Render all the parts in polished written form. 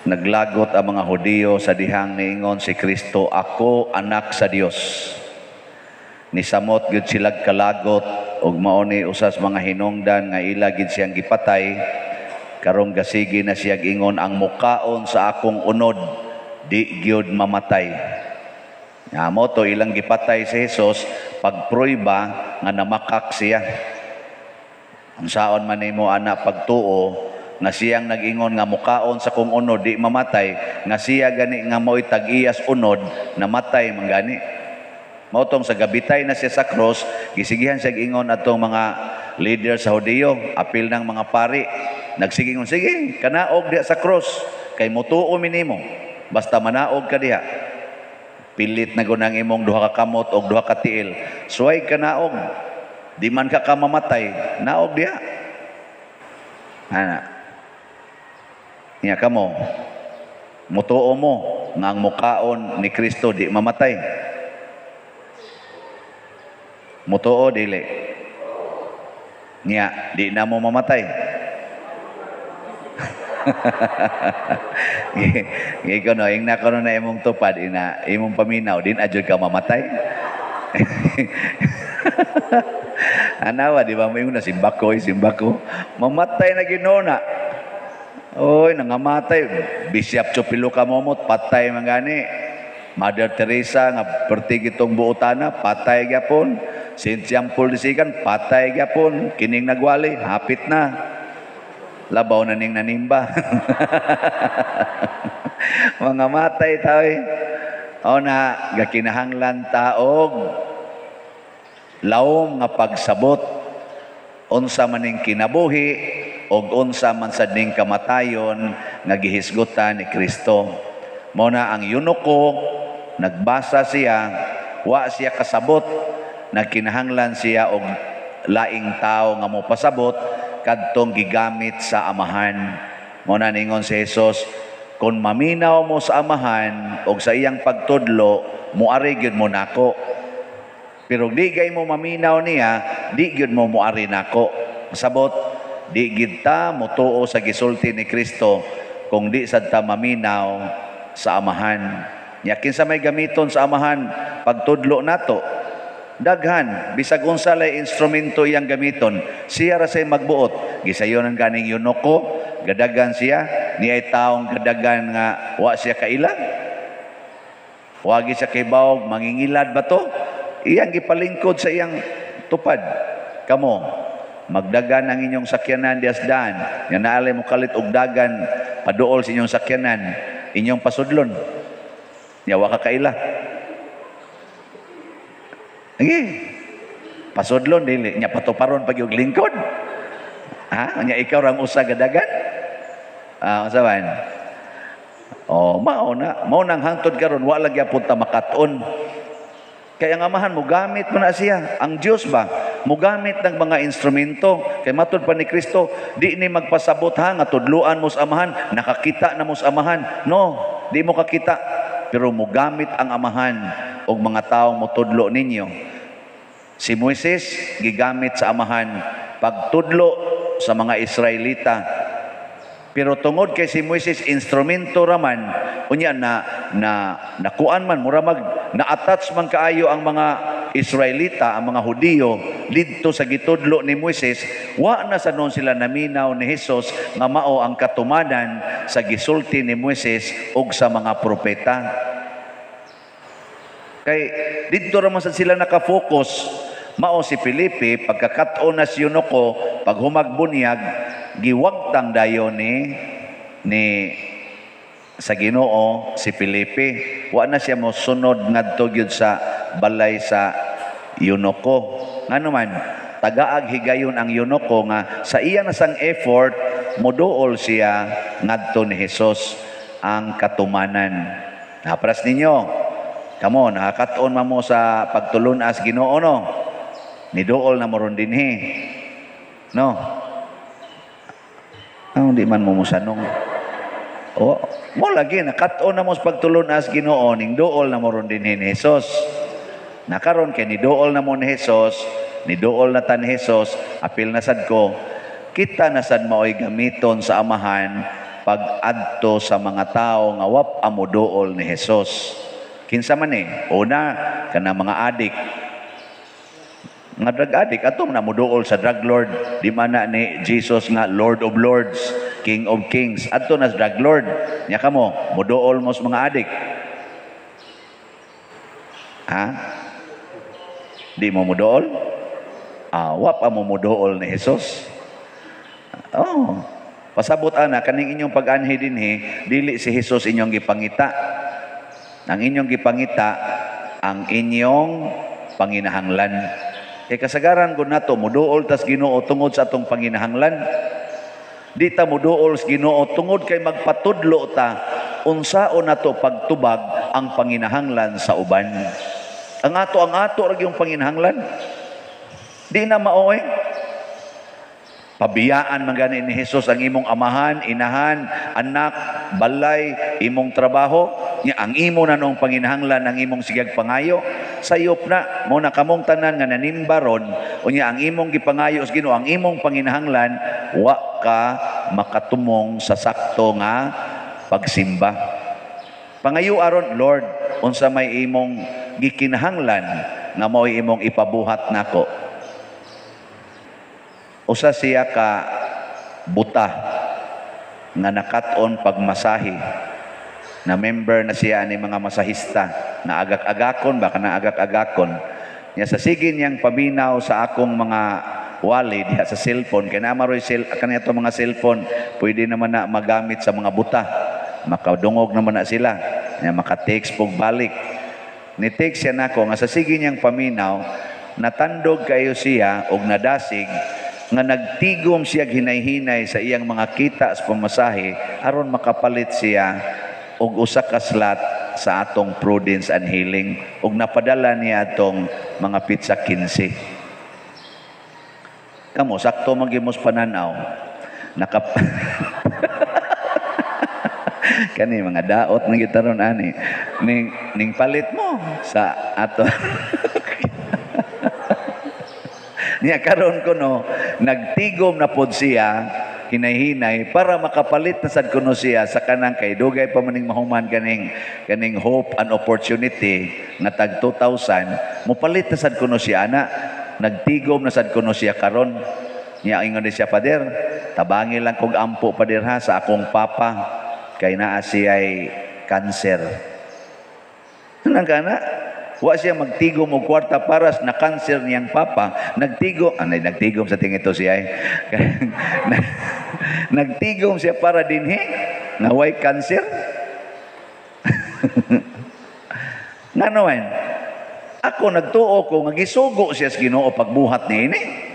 Naglagot ang mga Hudiyo sa dihang niingon si Kristo, "Ako anak sa Dios." Nisamot gyud sila kalagot ug mao ni usas mga hinungdan nga ila gid siyang gipatay. Karong gasigi na siya ingon, "Ang mukaon sa akong unod di gyud mamatay." Nga mo to ilang gipatay si Jesus pagprueba nga namakak siya. Ang saon man nimo ana pagtuo nga siyang nag-ingon nga mukaon sa kong unod di mamatay, nga siya gani nga mo'y tag-iyas unod, namatay man gani? Mao tong sa gabitay na siya sa cross, gisigihan siya ingon atong mga leader sa Hudiyo, apil ng mga pari. Nagsigingon, "Sige, kanaog diha sa cross, kay mutuo mi nimo. Basta manaog ka diha. Pilit na gunang imong duha ka kamot og duha ka tiil. Suway ka naog. Di man ka kamamatay, naog diha." Ana. Nya kamo, mutuo mo nga ang mukaon ni Kristo di mamatay? Mutuo dili? Nya, di na mo mamatay. Gi no, ingna ko na imong tupad ina, imong paminaw, di na jud ka mamatay. Anawa, di ba mo yung na simbako, simbako. Mamatay na Ginoo na. Oy, nangamatay. Bishop Chupilo Kamomot, patay man gani. Mother Teresa nga perti gitong buotana, patay gyapon. Saint John Paul II, patay gyapon. Kining nagwali, hapit na. Labaw na ning nanimba. Mga matay tao eh. O na, gakinahanglan taog lawom nga pagsabot unsa man ning kinabuhi og unsa man sad ning kamatayon nga gihisgutan ni Kristo. Mao na ang eunuko, nagbasa siya, wa siya kasabot, nagkinahanglan siya og laing tao nga mopasabot kadtong gigamit sa Amahan. Mao na ningon si Jesus, "Kung maminaw mo sa Amahan og sa iyang pagtudlo, muari gyud mo nako. Pero di gay mo maminaw niya, di gyud mo muari nako." Sabot, di gid ta motuo sa gisulti ni Kristo kung di sad ta maminaw sa Amahan. Nya kinsa may gamiton sa Amahan pagtudlo nato? Daghan, bisag unsa lay instrumento iyang gamiton, siya ra say magbuot. Gisayon ang ganing eunuko, gadagan siya, niay taong gadagan nga wa siya kaila. Wagi siya kay bawog, mangingilad ba to? Iyang gipalingkod sa iyang tupad. Kamo, magdagan ang inyong sakyanan dias daan. Nga naalay mo kalit og dagan, paduol sa inyong sakyanan, inyong pasudlon. Nya wa ka kaila. Sige. Pasudlon dili nya patuparon pag yung lingkod. Ha? Nya ikaw rang usa gadagan? Ah, unsa man? Oh, mao na, mao nang hangtod karon wa lang gyapon ta makat-on. Kaya ang Amahan mo gamit mo na siya. Ang Dios ba mugamit ng mga instrumento? Kay matud pa ni Kristo, di ni magpasabot ha nga tudluan mo sa Amahan, nakakita na mo sa Amahan. No, di mo kakita. Pero mugamit ang Amahan og mga taong motudlo ninyo. Si Moises gigamit sa Amahan pagtudlo sa mga Israelita. Pero tungod kay si Moises instrumento raman, unya na na nakuan man, mura mag na-attach man kaayo ang mga Israelita, ang mga Hudiyo didto sa gitudlo ni Moises, wa na sa noon sila naminaw ni Hesus nga mao ang katumanan sa gisulti ni Moises ug sa mga propeta. Kay didto ra man sad sila nakafocus. Mao si Felipe, pagkakat-on na si eunuko, pag humagbunyag, giwagtang dayon ni sa Ginoo si Felipe. Wa na siya mo sunod ngadto gyud sa balay sa eunuko. Ngano man, tagaag higayon ang eunuko nga sa iya na sang effort moduol siya ngadto ni Hesus ang katumanan. Napras ninyo. Kamo, nakakat-on man mo sa pagtulunas Ginoo, no? Niduol na mo ron dinhi. No? Ang di man mo musanong. O, mo lagi nakat-on na mo sa pagtulunas Ginoo ning duol na mo ron dinhi ni Hesus. Nakaron kay niduol na mo ni Hesus, niduol na tan ni Hesus, apil na sad ko, kita na sad maoy gamiton sa Amahan pag-adto sa mga tao nga wa pa moduol ni Hesus. Kinsa man eh? Una, kana mga adik. Mga drug addict, ato na moduol sa drug lord. Di man na ni Jesus nga Lord of Lords, King of Kings. Adto na sa drug lord. Nya kamo, moduol mo sa mga adik. Ha? Di mo moduol? Ah, wa pa mo moduol ni Jesus. Oh. Pasabot ana kaning inyong pag-anhi dinhi, dili si Jesus inyong gipangita. Ang inyong gipangita ang inyong panginahanglan. Kay kasagaran gud nato moduol tas Ginoo tungod sa atong panginahanglan. Di ta moduol sa Ginoo tungod kay magpatudlo ta unsaon nato pagtubag ang panginahanglan sa uban. Ang ato ra gyung panginahanglan. Di na maoy. Pabiyaan man gani ni Jesus ang imong amahan, inahan, anak, balay, imong trabaho, nya ang imo na noong panginahanglan ang imong sigag pangayo. Sayop na mo na kamong tanan nga nanimbaron, unya ang imong gipangayo sa Ginoo, ang imong panginahanglan, wa ka makatumong sa sakto nga pagsimba. Pangayo aron, "Lord, unsa may imong gikinahanglan nga mao'y imong ipabuhat nako?" Usa siya ka buta nga nakat-on pagmasahe, na member na siya ni mga masahista na agak-agakon ba, kana agak-agakon niya. Sa sige niyang paminaw sa akong mga wali diha sa cellphone, kay naa maroy cell kani ato mga cellphone, pwede naman na magamit sa mga buta, makadungog naman na sila niya, maka-text pug balik. Ni text siya nako nga sa sige niyang paminaw, natandog kayo siya og nadasig nga nagtigom siya hinay-hinay sa iyang mga kita sa pamasahe aron makapalit siya og usa ka slot sa atong Prudence and Healing, ug napadala niya atong mga petsa 15. Kamo, sakto man gyud pananaw. Naka kani mga daot ng gitaron ani ning palit mo sa ato niya. Karon kuno nagtigom na pod siya hinay-hinay para makapalit na sad kuno siya sa kanang, kay dugay pa maning mahuman kaning Hope and Opportunity nga tag 2,000. Mopalit na sad kuno siya ana, nagtigom na sad kuno siya karon. Niya ingon ni siya, "Father, tabangi lang kog ampo, Father, ha, sa akong papa kay naa siya'y cancer." Nang kana wa siya magtigom og kwarta para na cancer niyang papa. Nagtigom, anay, nagtigom sa tingin to siya eh. Nagtigom siya para dinhi nga way cancer. Ngano man? Ako nagtuo ko nga gisugo siya sa Ginoo pagbuhat niini.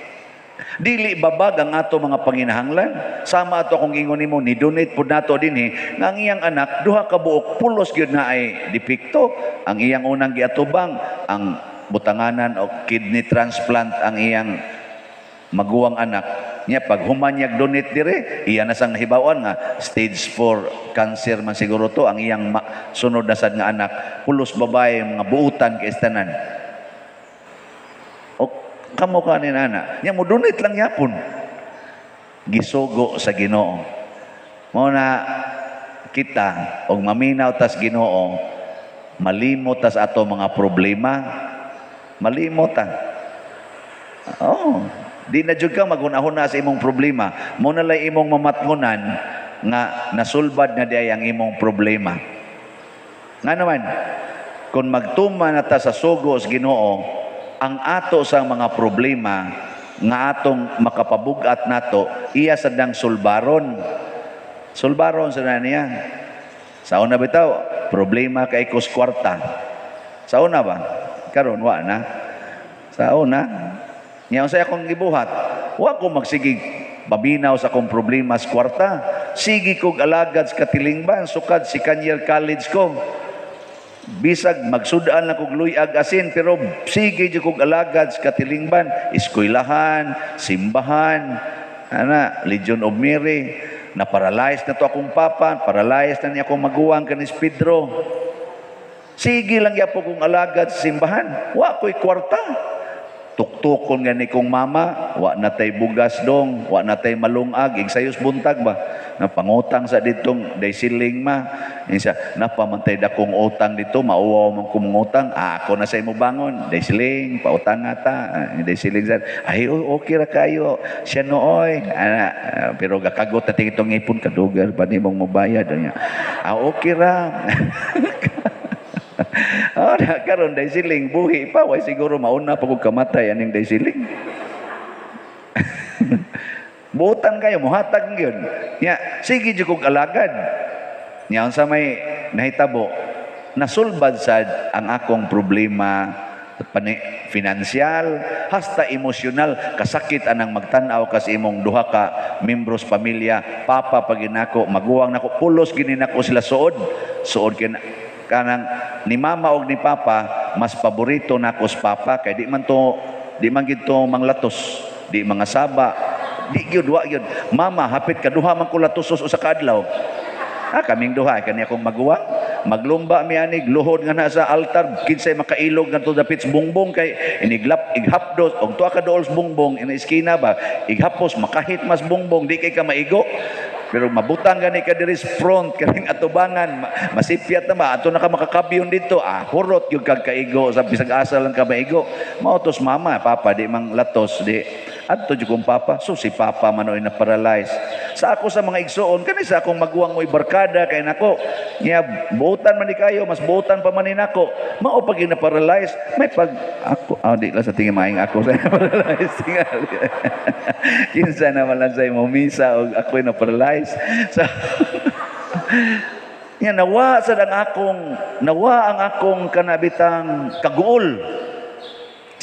Dili babag ang ato mga panginahanglan. Sama ato akong ingon nimo, ni donate pud nato dinhi nga ang iyang anak duha ka buok pulos gyud na ay depekto. Ang iyang unang giatubang ang butanganan og kidney transplant ang iyang maguwang anak. Nya pag human niyag donate dire, iya na sang nahibaw-an nga stage 4 cancer man siguro to ang iyang sunod na sad nga anak, pulos babae, mga buutan kay tanan. O kamo ka ni nana. Nya mo donate lang yapon. Gisugo sa Ginoo. Mao na kita og maminaw tas Ginoo, malimot tas ato mga problema, malimot ta. Oh, di na jud ka maghuna-huna sa imong problema. Mo na lay imong mamatngonan nga nasulbad na diay ang imong problema. Nga naman, kung magtuma na ta sa sugo sa Ginoo, ang ato sa mga problema nga atong makapabug-at nato, iya sadang sulbaron. Sulbaron sa na niya. Sa una bitaw, problema kay kus kwarta. Sa una ba? Karon wa na. Sa una, niya unsay akong gibuhat? Wa ko magsigig babinaw sa akong problema sa kwarta. Sige kog alagad sa katilingban, sukad second year college ko. Bisag magsud-an lang kog luyag asin, pero sige jud kog alagad sa katilingban, eskwelahan, simbahan, ana, Legion of Mary. Na paralyzed na to akong papa, paralyzed na niya akong maguwang kanis Pedro. Sige lang yapo kong alagad sa simbahan. Wa ko'y kwarta. Tuktukon gani kong mama, wa na tay bugas dong, wa na tay malungag, igsayos buntag ba? Na pangutang sa ditong day siling ma. Insa napamantay dakong utang dito, mauwaw man ko mangutang. Ah, ako na sa imo bangon. Day siling, pautang nga ta. Ah, day siling sa. Ay, okay ra kayo. Siya nooy. Ana, pero gakagot na itong ngipon kadugar pa nimong mobayad niya. Ah, okay ra. Oh, na, karon day siling buhi pa, way siguro mauna pa kog kamatay aning day siling. Butan kayo, muhatag yun. Nya, sige jud kog alagad. Nya unsa may nahitabo, nasulbad sad ang akong problema pani finansyal hasta emosyonal. Kasakit anang magtan-aw kas imong duha ka membros pamilya, papa pag nako, maguwang nako, pulos gini nako sila suod suod kin kanang ni mama og ni papa. Mas paborito nako sa papa kay di man to, di man gid to manglatos, di mga saba, di gyud, wa gyud. Mama, hapit kaduha man ko latosos usa ka adlaw. Ah, kaming duha kani akong maguwang, maglumba mi anig luhod nga na sa altar, kinsay makailog ngadto dapit sa bungbong kay iniglap ighapdos og tuwa ka dool sa bungbong ina iskina ba, ighapos makahit mas bungbong, di kay ka maigo. Pero mabutang gani ka diri sa front kaning atubangan, masipyat na ba ato na ka makakabyon dito, ah, hurot gyud kag kaigo sa bisag asa lang ka maigo. Mao tos mama, papa di mang latos, di adto jud kong papa. So si papa man na paralyze. Sa ako sa mga igsuon kani sa akong maguwang mo'y barkada kay nako nya buotan man ni kayo, mas buotan pa man ni nako. Mao pag na paralyze may pag ako, ah, di lang sa tingin maing ako sa paralyze tingali. Kinsa naman lang sa imo misa og ako'y na paralyze. So nya nawa sad ang akong, nawa ang akong kanabitang kaguol.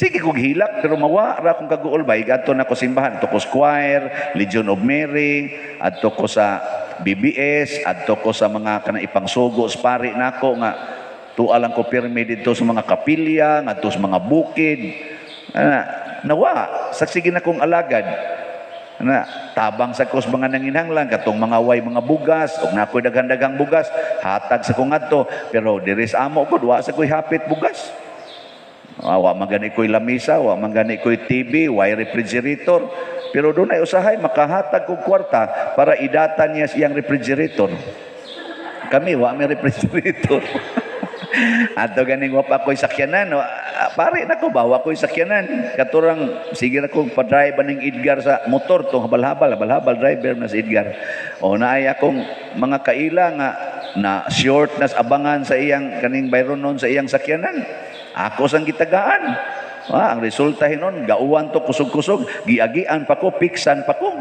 Sige kog hilak pero mawa ra akong kaguol ba. Adto na ko simbahan, adto ko sa choir, Legion of Mary, adto ko sa BBS, adto ko sa mga kana ipangsugo sa pari nako nga tuwa lang ko pirmi didto sa mga kapilya, ngadto sa mga bukid. Ana, nawa sa sige na kong alagad. Ana, tabang sa kos mga nanginhanglan katong mga way mga bugas og nakoy daghan-daghang bugas, hatag sa kong adto, pero diri sa amo ko wa sa koy hapit bugas. Ah, wa man gani ko'y lamisa, wa man gani ko'y TV, way refrigerator. Pero dunay usahay makahatag kog kwarta para idata niya siyang refrigerator. Kami wa may refrigerator. Ato ganing wa pa ko'y sakyanan, pare nako ba wa ko'y sakyanan. Katurang sige na kog pa-drive aning Edgar sa motor to habal-habal, habal-habal driver na si Edgar. O naay akong mga kaila nga na short nas abangan sa iyang kaning bayronon sa iyang sakyanan. Ako sang gitagaan. Ah, ang resulta hinon, gauwan to kusog-kusog, giagian pa ko, piksan pa ko.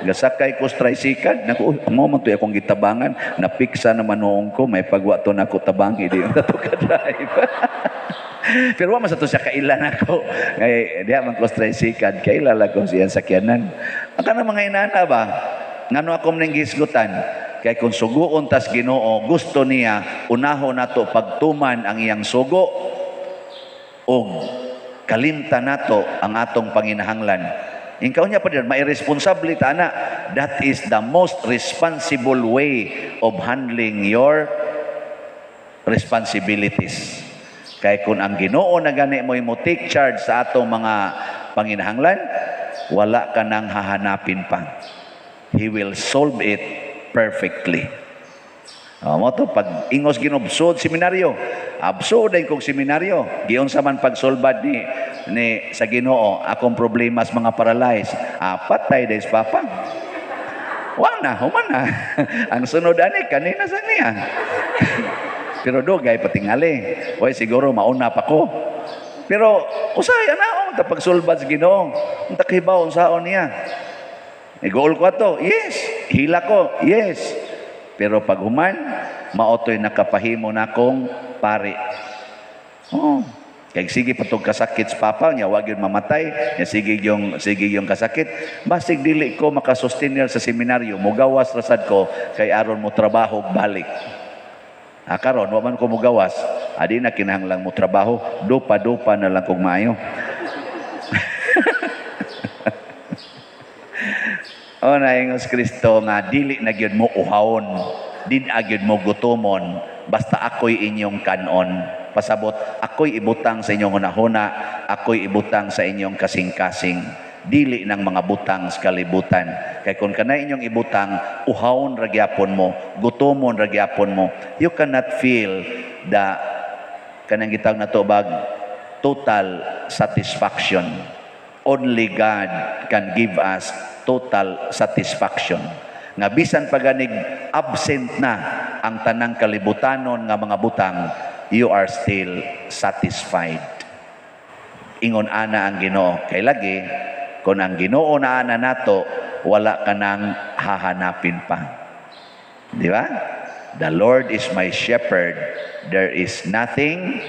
Gasakay ko sa tricycle, naku, uy, mo man to akong gitabangan, napiksa naman noong ko, may pagwa to nako tabangi, di na to ka-drive. Pero wa man sa to siya kailan ako. Kay diha man ko sa tricycle, kaila lang ko siyang sakyanan. Ang kanang mga inana ba, ngano ako ning gisgutan? Kay kung suguon tas Ginoo, gusto niya unahon nato pagtuman ang iyang sugo og kalimta nato ang atong panginahanglan. Ikaw niya pa din, mairesponsable ta ana. That is the most responsible way of handling your responsibilities. Kay kung ang Ginoo na gani mo take charge sa atong mga panginahanglan, wala ka nang hahanapin pa. He will solve it perfectly. Oh, mo to pag ingos ginobsod seminaryo. Absod ay kog seminaryo. Giunsa man pagsolbad ni sa Ginoo akong problema sa mga paralyzed. Ah, patay des papa. Wa na, human na. Ang sunod ani kanina sa niya. Pero dugay patingali. Oy, siguro mauna pa ko. Pero usahay ana ta pagsulbad sa Ginoo. Unta kibaw unsaon niya. Igool ko ato. Yes. Hila ko. Yes. Pero pag human, maotoy nakapahimo na akong pari. Oh. Kay sige patog kasakit sa papa niya, wag yun mamatay, niya sige yung kasakit. Basig dili ko makasustenir sa seminaryo, mugawas rasad ko kay aron mo trabaho balik. Ah, karon wa man ko mugawas, adi na kinahanglang mo trabaho, dupa-dupa na lang kog maayo. O naingos Kristo nga dili na gyud mo uhawon, di na gyud mo gutomon, basta ako'y inyong kanon. Pasabot, ako'y ibutang sa inyong hunahuna, ako'y ibutang sa inyong kasing-kasing. Dili ng mga butang sa kalibutan. Kay kung kanay inyong ibutang, uhawon ra gyapon mo, gutomon ra gyapon mo. You cannot feel the kanang gitawag nato bag total satisfaction. Only God can give us total satisfaction. Nga bisan pa ganig absent na ang tanang kalibutanon nga mga butang, you are still satisfied. Ingon ana ang Ginoo. Kay lagi, kung ang Ginoo na ana nato, wala ka nang hahanapin pa. Di ba? The Lord is my shepherd, there is nothing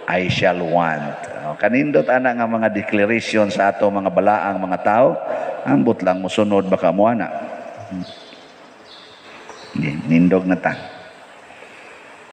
I shall want. O, kanindot ana nga mga declaration sa ato mga balaang mga tao, ambot lang musunod baka mo ana. Nindog na ta.